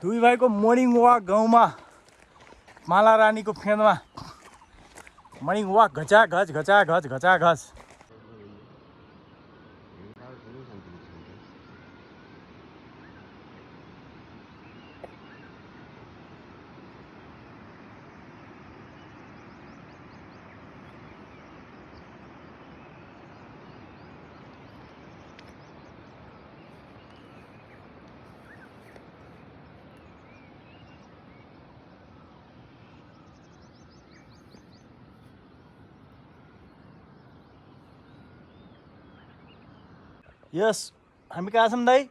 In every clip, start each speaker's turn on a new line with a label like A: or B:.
A: दुई भाइको morning walk गाउँमा माला रानीको फेदमा मर्निङ वाक घचाघच घचाघच घचाघच। यस हामी कहाँ छौँ दाइ?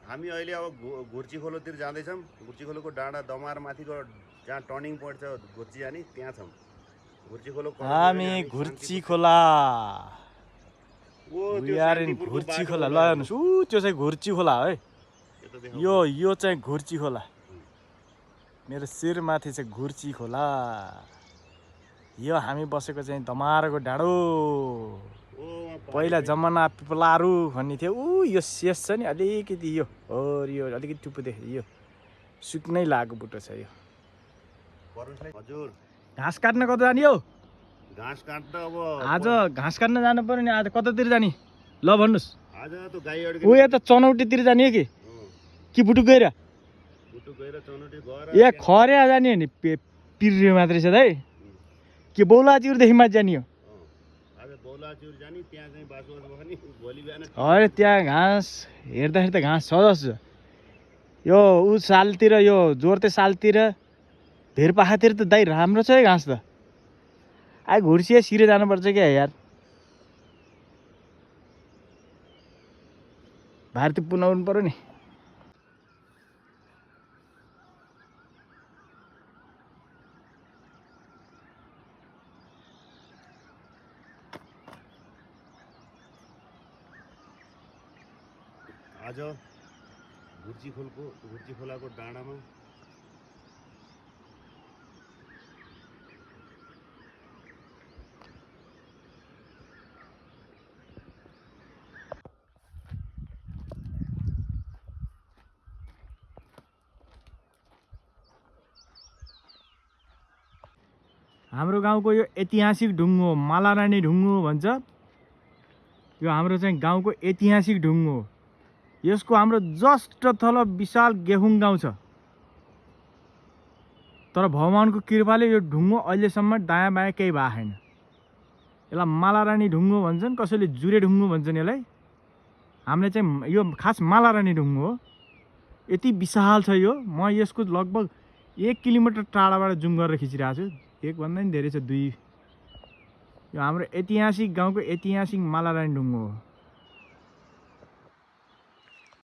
B: हामी अहिले अब घुर्ची खोलोतिर जाँदैछौँ। घुर्ची खोलोको डाँडा दमार माथिको जहाँ टर्निङ पोइन्ट छ घुर्ची जाने त्यहाँ छौँ। घुर्ची खोलो
A: हामी घुर्ची खोला घुर्ची खोला ल हेर्नुहोस् ऊ त्यो चाहिँ घुर्ची खोला है। यो चाहिँ घुर्ची खोला। मेरो शिरमाथि चाहिँ घुर्ची खोला। यो हामी बसेको चाहिँ दमारको डाँडो। पहिला जमाना पिपलारू भन्ने थियो। ऊ यो शेष छ नि अलिकति यो यो अलिकति टुप्पो देख्यो। यो सुक्नै लागेको बुटो छ यो।
B: हजुर
A: घाँस काट्न कता जाने हो?
B: घाँस काट्न अब
A: आज घाँस काट्न जानु पर्यो नि। आज कतातिर जाने ल भन्नुहोस्?
B: आज त गाई अड्के
A: ऊ यता चनौटीतिर जाने हो कि बुटुक गएर?
B: बुटुक गएर चनौटी गएर
A: ए खर्या जाने हो नि पिर्यो मात्रै छ दाइ कि बौलाचुरदेखि माथि जाने हो?
B: आज बौलाचुर जाने त्यहाँ चाहिँ बासुवास बस्ने भोलि बिहान।
A: अरे त्यहाँ घाँस हेर्दाखेरि त घाँस छ जस्तो। यो ऊ सालतिर यो जोर्ते सालतिर भेरपाखातिर त दाइ राम्रो छ है घाँस त। आइ घुर्सिया सिरे जानुपर्छ क्या यार। भारती पुनाउनु पर्यो नि।
B: आज घुर्ची खोलाको डाँडामा
A: हाम्रो गाउँको यो ऐतिहासिक ढुङ्गो हो, मालारानी ढुङ्गो भन्छ। यो हाम्रो चाहिँ गाउँको ऐतिहासिक ढुङ्गो हो। यसको हाम्रो जस्ट तल विशाल गेहुङ गाउँ छ। तर भगवानको कृपाले यो ढुङ्गो अहिलेसम्म दायाँ बायाँ केही भएको छैन। यसलाई मालारानी ढुङ्गो भन्छन्, कसैले जुरे ढुङ्गो भन्छन् यसलाई। हामीले चाहिँ यो खास मालारानी ढुङ्गो हो। यति विशाल छ यो। म यसको लगभग 1 किलोमिटर टाढाबाट जुम गरेर खिचिरहेको छु। एक भन्दा नि धेरै छ, 2। यो हाम्रो ऐतिहासिक गाउँको ऐतिहासिक मालारानी ढुङ्गो हो।